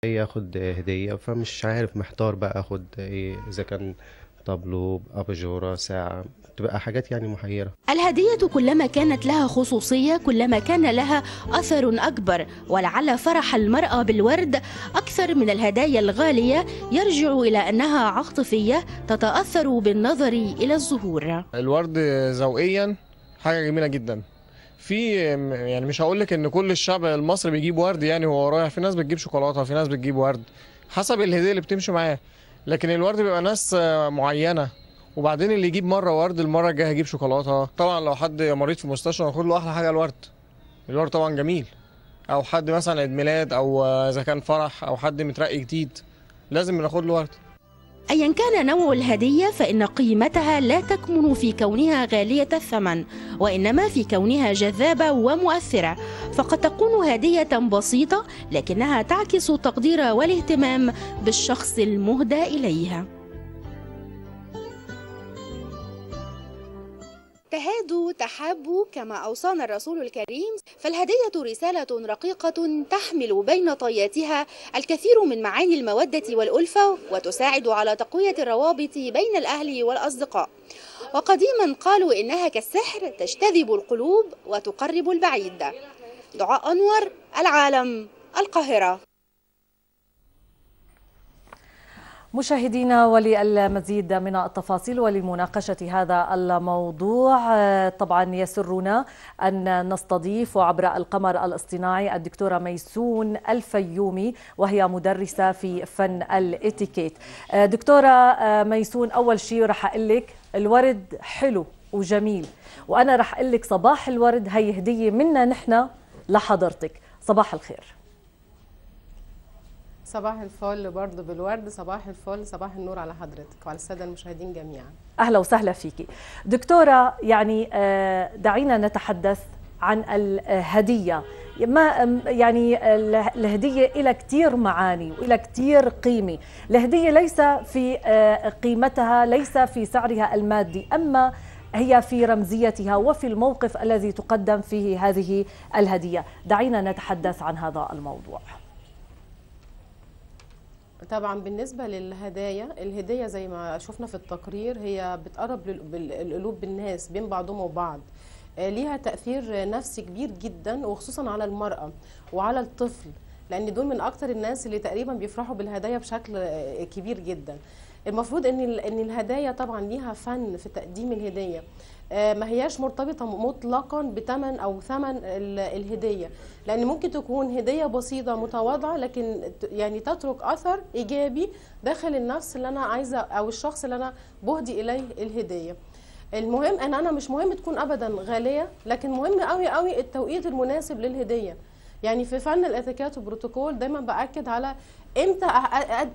اخد هدية، فمش عارف، محتار بقى اخد ايه، اذا كان طابلو، اباجوره، ساعة، تبقى حاجات يعني محيرة. الهدية كلما كانت لها خصوصية كلما كان لها أثر أكبر، ولعل فرح المرأة بالورد أكثر من الهدايا الغالية يرجع إلى أنها عاطفية تتأثر بالنظر إلى الزهور. الورد ذوقيا حاجة جميلة جدا. في يعني مش هقول لك ان كل الشعب المصري بيجيب ورد يعني وهو رايح، في ناس بتجيب شوكولاتة، في ناس بتجيب ورد حسب الهدية اللي بتمشي معاه، لكن الورد بيبقى ناس معينة. وبعدين اللي يجيب مرة ورد المرة الجاية هيجيب شوكولاتة. طبعا لو حد مريض في مستشفى ناخد له احلى حاجة الورد، الورد طبعا جميل. او حد مثلا عيد ميلاد، او اذا كان فرح، او حد مترقي جديد، لازم ناخد له ورد. أيا كان نوع الهدية فإن قيمتها لا تكمن في كونها غالية الثمن، وإنما في كونها جذابة ومؤثرة، فقد تكون هدية بسيطة لكنها تعكس التقدير والاهتمام بالشخص المهدى إليها. تهادوا تحابوا كما أوصانا الرسول الكريم، فالهدية رسالة رقيقة تحمل بين طياتها الكثير من معاني المودة والألفة، وتساعد على تقوية الروابط بين الأهل والأصدقاء. وقديما قالوا إنها كالسحر تجتذب القلوب وتقرب البعيد. دعاء أنور، العالم، القاهرة. مشاهدينا، وللمزيد من التفاصيل ولمناقشة هذا الموضوع طبعا يسرنا أن نستضيف عبر القمر الاصطناعي الدكتورة ميسون الفيومي، وهي مدرسة في فن الاتيكيت. دكتورة ميسون، أول شيء رح أقول لك الورد حلو وجميل، وأنا رح أقول لك صباح الورد هي هدية منا نحن لحضرتك. صباح الخير. صباح الفل برضه بالورد. صباح الفل، صباح النور على حضرتك وعلى السادة المشاهدين جميعا. اهلا وسهلا فيكي دكتورة. يعني دعينا نتحدث عن الهدية. ما يعني الهدية إلى كثير معاني وإلى كثير قيمة. الهدية ليس في قيمتها، ليس في سعرها المادي، اما هي في رمزيتها وفي الموقف الذي تقدم فيه هذه الهدية. دعينا نتحدث عن هذا الموضوع. طبعا بالنسبة للهدايا، الهدية زي ما شفنا في التقرير هي بتقرب القلوب بالناس بين بعضهم وبعض، ليها تأثير نفسي كبير جدا، وخصوصا على المرأة وعلى الطفل، لأن دول من أكتر الناس اللي تقريبا بيفرحوا بالهدايا بشكل كبير جدا. المفروض ان الهدايا طبعا ليها فن في تقديم الهدية، ما هياش مرتبطة مطلقا بثمن او ثمن الهدية، لان ممكن تكون هديه بسيطة متواضعة لكن يعني تترك اثر ايجابي داخل النفس اللي انا عايزه او الشخص اللي انا بهدي اليه الهدية. المهم ان انا مش مهم تكون ابدا غالية، لكن مهم قوي قوي التوقيت المناسب للهديه. يعني في فن الاتيكيت والبروتوكول دايما باكد على امتى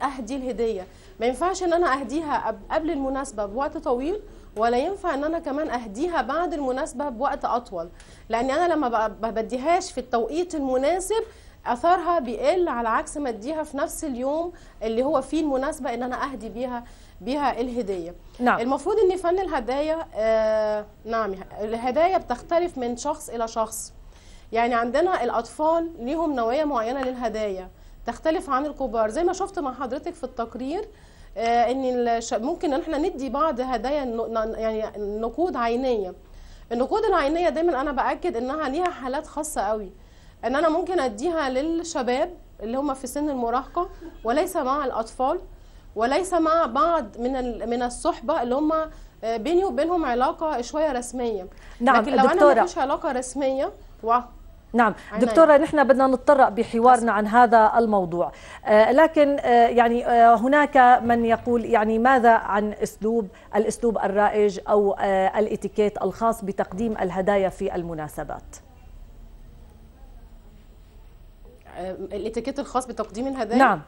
اهدي الهدية. ما ينفعش ان انا اهديها قبل المناسبة بوقت طويل، ولا ينفع ان انا كمان اهديها بعد المناسبة بوقت اطول، لان انا لما ما بديهاش في التوقيت المناسب اثرها بيقل، على عكس ما اديها في نفس اليوم اللي هو فيه المناسبة ان انا اهدي بيها الهدية. نعم. المفروض ان فن الهدايا نعم، الهدايا بتختلف من شخص الى شخص. يعني عندنا الاطفال ليهم نوعية معينة للهدايا تختلف عن الكبار، زي ما شفت مع حضرتك في التقرير ان ممكن ان احنا ندي بعض هدايا يعني نقود عينيه. النقود العينية دايما انا باكد انها ليها حالات خاصة قوي، ان انا ممكن اديها للشباب اللي هم في سن المراهقة، وليس مع الاطفال، وليس مع بعض من الصحبة اللي هم بيني وبينهم علاقة شوية رسمية. نعم. لكن لو انا ما فيش علاقة رسمية نعم دكتورة، نحن بدنا نتطرق بحوارنا عن هذا الموضوع، لكن يعني هناك من يقول يعني ماذا عن الأسلوب الرائج أو الاتيكيت الخاص بتقديم الهدايا في المناسبات؟ الاتيكيت الخاص بتقديم الهدايا؟ نعم.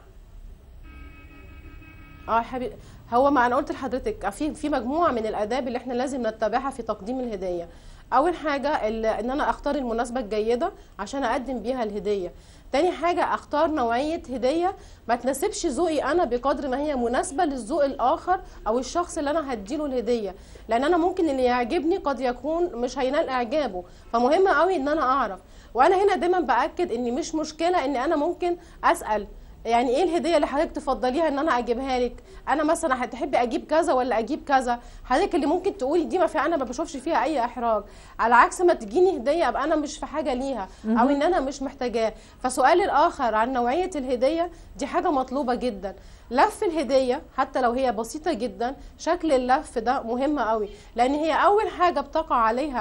حبيبي، هو ما انا قلت لحضرتك في مجموعة من الآداب اللي احنا لازم نتبعها في تقديم الهدية. اول حاجة ان انا اختار المناسبة الجيدة عشان اقدم بيها الهدية. تاني حاجة اختار نوعية هديه ما تناسبش ذوقي انا بقدر ما هي مناسبة للذوق الاخر او الشخص اللي انا هديله الهدية، لان انا ممكن اللي يعجبني قد يكون مش هينال اعجابه، فمهم قوي ان انا اعرف. وانا هنا دايما باكد ان مش مشكلة ان انا ممكن اسال، يعني ايه الهدية اللي حضرتك تفضليها ان انا اجيبها لك؟ انا مثلا هتحبي اجيب كذا ولا اجيب كذا؟ حضرتك اللي ممكن تقولي دي ما في، انا ما بشوفش فيها اي احراج، على عكس ما تجيني هديه ابقى انا مش في حاجة ليها او ان انا مش محتاجاه. فسؤال الاخر عن نوعية الهدية دي حاجة مطلوبه جدا. لف الهدية حتى لو هي بسيطة جدا، شكل اللف ده مهم قوي، لان هي اول حاجة بتقع عليها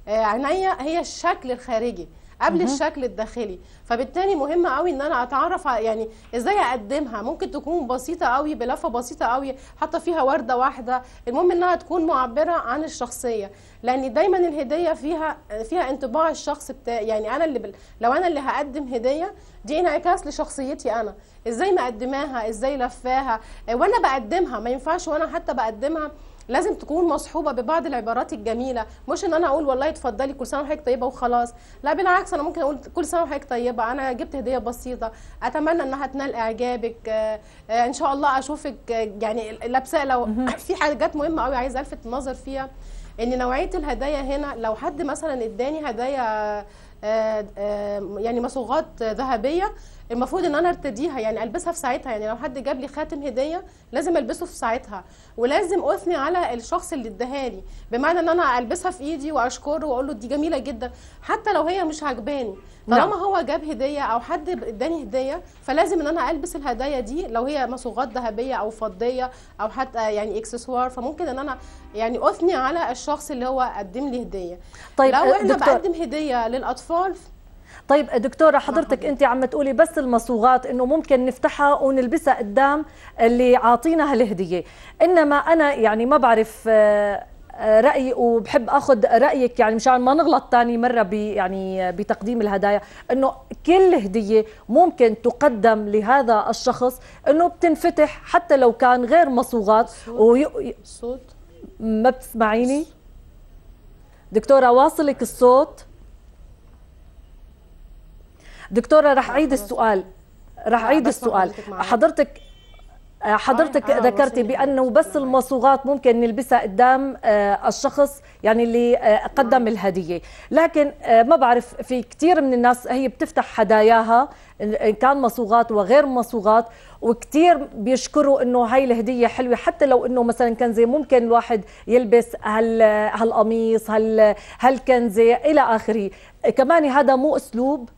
عينيا هي الشكل الخارجي قبل الشكل الداخلي. فبالتالي مهم قوي ان انا اتعرف يعني ازاي اقدمها. ممكن تكون بسيطة قوي، بلفه بسيطة قوي، حاطه فيها ورده واحدة، المهم انها تكون معبرة عن الشخصية، لان دايما الهدية فيها انطباع الشخص بتاعي. يعني انا اللي لو انا اللي هقدم هديه دي انعكاس لشخصيتي انا، ازاي مقدماها، ازاي لفاها، وانا بقدمها ما ينفعش وانا حتى بقدمها لازم تكون مصحوبه ببعض العبارات الجميلة، مش ان انا اقول والله اتفضلي كل سنة وحضرتك طيبة وخلاص، لا بالعكس انا ممكن اقول كل سنة وحضرتك طيبة، انا جبت هديه بسيطة، اتمنى انها تنال اعجابك، ان شاء الله اشوفك يعني لابسه. لو في حاجات مهمة قوي عايزه الفت النظر فيها، ان نوعية الهدايا هنا لو حد مثلا اداني هدايا يعني مصوغات ذهبية، المفروض ان انا ارتديها، يعني البسها في ساعتها. يعني لو حد جاب لي خاتم هديه لازم البسه في ساعتها، ولازم اثني على الشخص اللي اداها لي، بمعنى ان انا البسها في ايدي واشكره واقول له دي جميلة جدا، حتى لو هي مش عجباني. طالما هو جاب هديه او حد اداني هديه فلازم ان انا البس الهدايا دي، لو هي مصوغات ذهبية او فضية او حتى يعني اكسسوار، فممكن ان انا يعني اثني على الشخص اللي هو قدم لي هديه. طيب لو احنا بقدم هديه للاطفال. طيب دكتورة، حضرتك أنت عم تقولي بس المصوغات إنه ممكن نفتحها ونلبسها قدام اللي عاطينا هالهدية، إنما أنا يعني ما بعرف رأيي وبحب أخذ رأيك يعني مشان ما نغلط ثاني مرة يعني بتقديم الهدايا، إنه كل هدية ممكن تقدم لهذا الشخص إنه بتنفتح حتى لو كان غير مصوغات. الصوت ما بتسمعيني دكتورة؟ واصلك الصوت دكتورة؟ رح أعيد السؤال، رح أعيد السؤال. حضرتك ذكرتي بأنه بس المصوغات ممكن نلبسها قدام الشخص يعني اللي قدم الهدية، لكن ما بعرف في كثير من الناس هي بتفتح هداياها إن كان مصوغات وغير مصوغات، وكثير بيشكروا انه هاي الهدية حلوة، حتى لو انه مثلا كنزه ممكن الواحد يلبس هالقميص هالكنزه الى اخره. كمان هذا مو اسلوب؟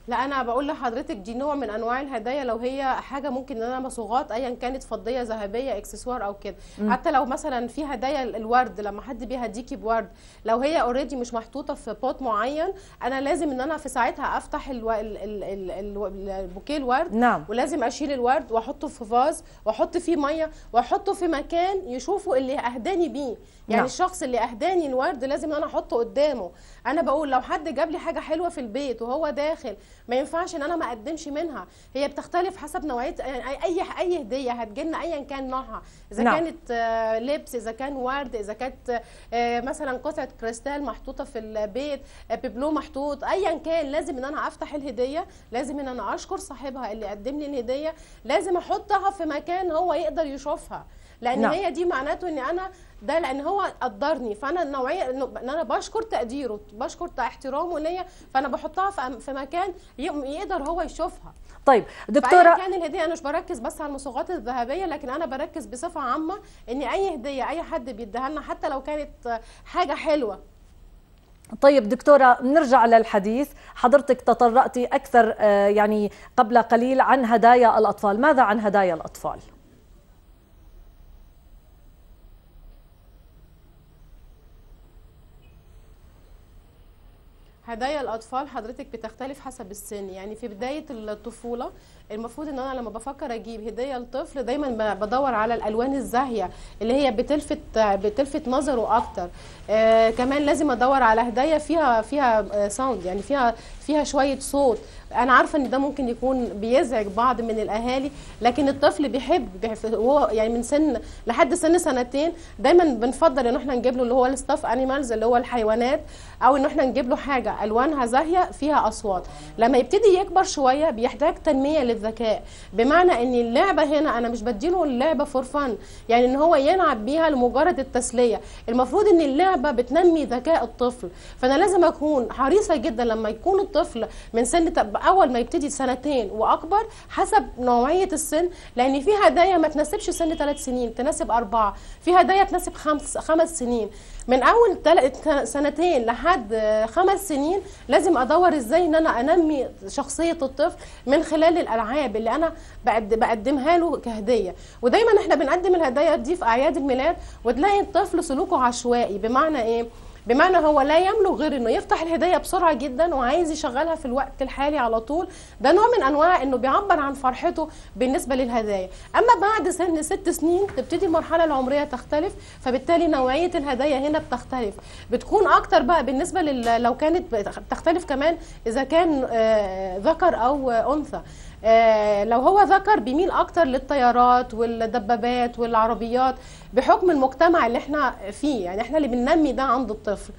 لا انا بقول لحضرتك دي نوع من انواع الهدايا، لو هي حاجة ممكن ان انا مصوغات ايا كانت فضية ذهبية اكسسوار او كده. حتى لو مثلا في هدايا الورد، لما حد بيهديكي بورد لو هي already مش محطوطة في pot معين، انا لازم ان انا في ساعتها افتح البوكيه الورد. نعم. ولازم اشيل الورد واحطه في vase واحط فيه مية واحطه في مكان يشوفه اللي اهداني بيه. يعني نعم. الشخص اللي اهداني الورد لازم ان انا احطه قدامه. انا بقول لو حد جاب لي حاجة حلوة في البيت وهو داخل ما ينفعش ان انا ما اقدمش منها. هي بتختلف حسب نوعية يعني اي هديه هتجيلنا ايا كان نوعها، اذا نعم. كانت لبس، اذا كان ورد، اذا كانت مثلا قطعه كريستال محطوطة في البيت، بيبلو محطوط، ايا كان لازم ان انا افتح الهدية، لازم ان انا اشكر صاحبها اللي قدم لي الهدية، لازم احطها في مكان هو يقدر يشوفها، لان نعم. هي دي معناته ان انا ده لان هو قدرني، فانا النوعية ان انا بشكر تقديره، بشكر احترامه ليا، فانا بحطها في مكان يقدر هو يشوفها. طيب دكتورة، كان الهدية انا مش بركز بس على المصوغات الذهبية، لكن انا بركز بصفة عامة ان اي هديه اي حد بيديها لنا حتى لو كانت حاجة حلوة. طيب دكتورة، نرجع للحديث، حضرتك تطرقتي اكثر يعني قبل قليل عن هدايا الاطفال، ماذا عن هدايا الاطفال؟ هدايا الأطفال حضرتك بتختلف حسب السن. يعني في بداية الطفولة المفروض ان انا لما بفكر اجيب هدية لطفل دايما بدور على الالوان الزاهية اللي هي بتلفت نظره اكتر. كمان لازم ادور على هدايا فيها sound، يعني فيها شوية صوت. انا عارفه ان ده ممكن يكون بيزعج بعض من الاهالي، لكن الطفل بيحب وهو يعني من سن لحد سن سنتين دايما بنفضل ان احنا نجيب له اللي هو ال stuffed animals اللي هو الحيوانات، او ان احنا نجيب له حاجة الوانها زاهيه فيها اصوات. لما يبتدي يكبر شوية بيحتاج تنمية للذكاء، بمعنى ان اللعبة هنا انا مش بديله اللعبة for fun، يعني ان هو يلعب بيها لمجرد التسلية. المفروض ان اللعبة بتنمي ذكاء الطفل، فانا لازم اكون حريصة جدا لما يكون الطفل من سن اول ما يبتدي سنتين واكبر حسب نوعية السن، لان في هدايا ما تناسبش سن 3 سنين، تناسب 4، في هدايا تناسب 5 سنين. من اول سنتين لحد 5 سنين لازم ادور ازاي ان انا انمي شخصية الطفل من خلال الالعاب اللي انا بقدمها له كهدية. ودايما احنا بنقدم الهدايا دي في اعياد الميلاد، وتلاقي الطفل سلوكه عشوائي. بمعنى ايه؟ بمعنى هو لا يملك غير انه يفتح الهدية بسرعة جدا وعايز يشغلها في الوقت الحالي على طول. ده نوع من انواع انه بيعبر عن فرحته بالنسبة للهدايا. اما بعد سن 6 سنين تبتدي المرحلة العمرية تختلف، فبالتالي نوعية الهدايا هنا بتختلف، بتكون اكتر بقى بالنسبة لو كانت بتختلف كمان اذا كان ذكر او انثى. لو هو ذكر بيميل اكتر للطيارات والدبابات والعربيات بحكم المجتمع اللي احنا فيه، يعني احنا اللي بننمي ده عند الطفل.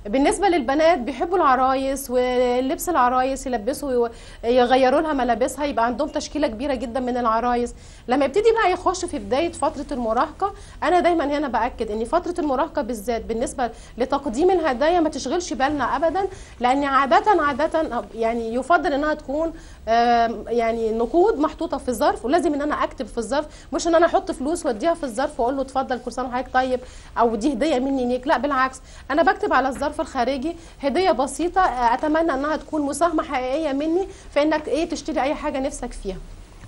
بالنسبة للبنات بيحبوا العرايس ولبس العرايس، يلبسوا يغيروا لها ملابسها، يبقى عندهم تشكيله كبيرة جدا من العرايس. لما يبتدي بقى يخش في بداية فترة المراهقة، انا دايما هنا باكد ان فترة المراهقة بالذات بالنسبة لتقديم الهدايا ما تشغلش بالنا ابدا، لان عادة يعني يفضل انها تكون يعني نقود محطوطة في الظرف، ولازم ان انا اكتب في الظرف، مش ان انا احط فلوس واديها في الظرف واقول له اتفضل كل سنة وحضرتك طيب او دي هديه مني ليك، لا بالعكس انا بكتب على الظرف الخارجي هديه بسيطة اتمنى انها تكون مساهمة حقيقية مني في انك ايه تشتري اي حاجة نفسك فيها.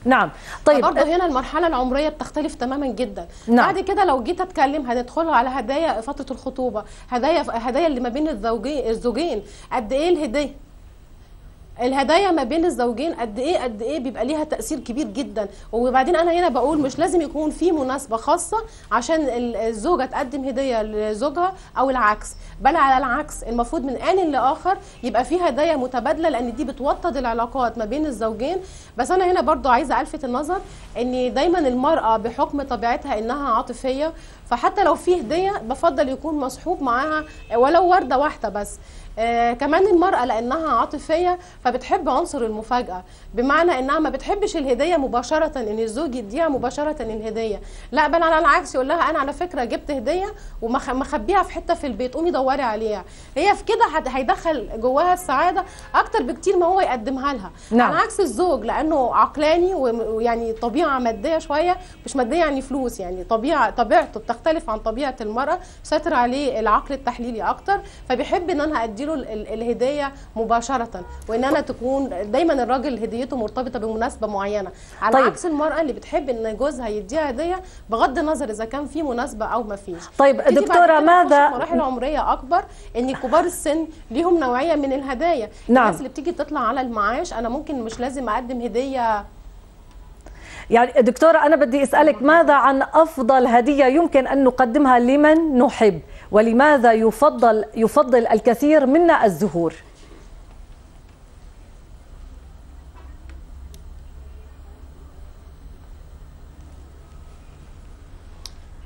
نعم. طيب برضه هنا المرحلة العمرية بتختلف تماما جدا. نعم. بعد كده لو جيت اتكلم هندخلها على هدايا فترة الخطوبة، هدايا اللي ما بين الزوجين، قد ايه الهدية، الهدايا ما بين الزوجين قد ايه قد ايه بيبقى ليها تاثير كبير جدا. وبعدين انا هنا بقول مش لازم يكون في مناسبة خاصة عشان الزوجة تقدم هديه لزوجها او العكس، بل على العكس المفروض من ان لاخر يبقى في هدايا متبادلة، لان دي بتوطد العلاقات ما بين الزوجين. بس انا هنا برضو عايزه الفت النظر ان دايما المراة بحكم طبيعتها انها عاطفية، فحتى لو في هديه بفضل يكون مصحوب معاها ولو ورده واحدة بس. كمان المرأة لأنها عاطفية فبتحب عنصر المفاجأة، بمعنى أنها ما بتحبش الهدية مباشرة، أن الزوج يديها مباشرة الهدية، لا بل على العكس يقول لها أنا على فكرة جبت هدية ومخبيها في حتة في البيت، قومي دوري عليها. هي في كده هيدخل جواها السعادة أكتر بكتير ما هو يقدمها لها. نعم. على عكس الزوج لأنه عقلاني ويعني طبيعة مادية شوية، مش مادية يعني فلوس، يعني طبيعته بتختلف عن طبيعة المرأة، سيطر عليه العقل التحليلي أكتر، فبيحب أن أنا أديله الهدية مباشرة، وان انا تكون دايما الراجل هديته مرتبطة بمناسبة معينة، على طيب. عكس المراة اللي بتحب ان جوزها يديها هديه بغض النظر اذا كان في مناسبة او ما فيش. طيب دكتورة، ماذا مراحل عمرية اكبر ان كبار السن ليهم نوعية من الهدايا. نعم. الناس اللي بتيجي تطلع على المعاش انا ممكن مش لازم اقدم هديه. يعني دكتورة أنا بدي أسألك، ماذا عن أفضل هدية يمكن أن نقدمها لمن نحب، ولماذا يفضل الكثير منا الزهور؟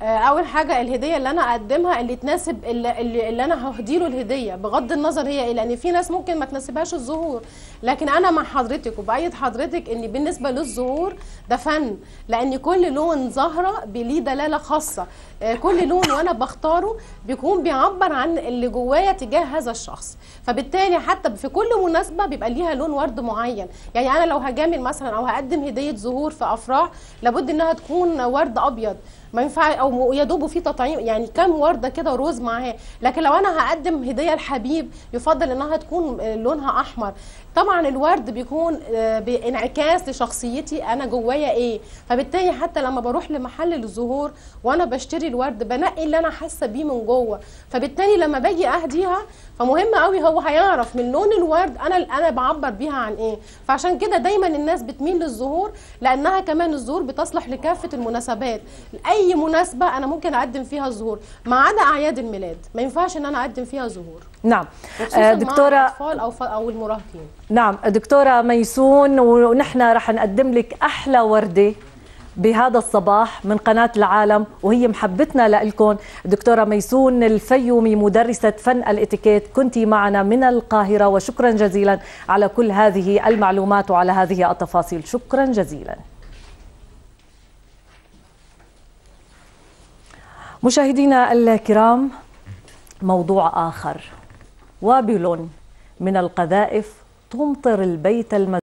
اول حاجة الهدية اللي انا اقدمها اللي تناسب اللي انا ههديله الهدية بغض النظر هي ايه، لان في ناس ممكن ما تناسبهاش الزهور، لكن انا مع حضرتك وبأيد حضرتك ان بالنسبة للزهور ده فن، لان كل لون زهره ليه دلالة خاصة، كل لون وانا بختاره بيكون بيعبر عن اللي جوايا تجاه هذا الشخص، فبالتالي حتى في كل مناسبة بيبقى ليها لون ورد معين. يعني انا لو هجامل مثلا او هقدم هديه زهور في افراح لابد انها تكون ورد ابيض، ما ينفع او يا دوب في تطعيم يعني كام ورده كده روز معاه. لكن لو انا هقدم هديه لحبيب يفضل انها تكون لونها احمر. طبعا الورد بيكون بانعكاس لشخصيتي انا جوايا ايه، فبالتالي حتى لما بروح لمحل الزهور وانا بشتري الورد بنقي اللي انا حاسه بيه من جوه، فبالتالي لما باجي اهديها فمهم قوي هو هيعرف من لون الورد انا بعبر بيها عن ايه. فعشان كده دايما الناس بتميل للزهور، لانها كمان الزهور بتصلح لكافة المناسبات، اي اي مناسبة انا ممكن اقدم فيها زهور، ما عدا اعياد الميلاد ما ينفعش ان انا اقدم فيها زهور. نعم دكتورة، مع الاطفال او المراهقين. نعم دكتورة ميسون، ونحن رح نقدم لك احلى ورده بهذا الصباح من قناة العالم، وهي محبتنا لكم. دكتورة ميسون الفيومي، مدرسة فن الاتيكيت، كنت معنا من القاهرة، وشكرا جزيلا على كل هذه المعلومات وعلى هذه التفاصيل. شكرا جزيلا. مشاهدينا الكرام، موضوع آخر، وابل من القذائف تمطر البيت المزروع.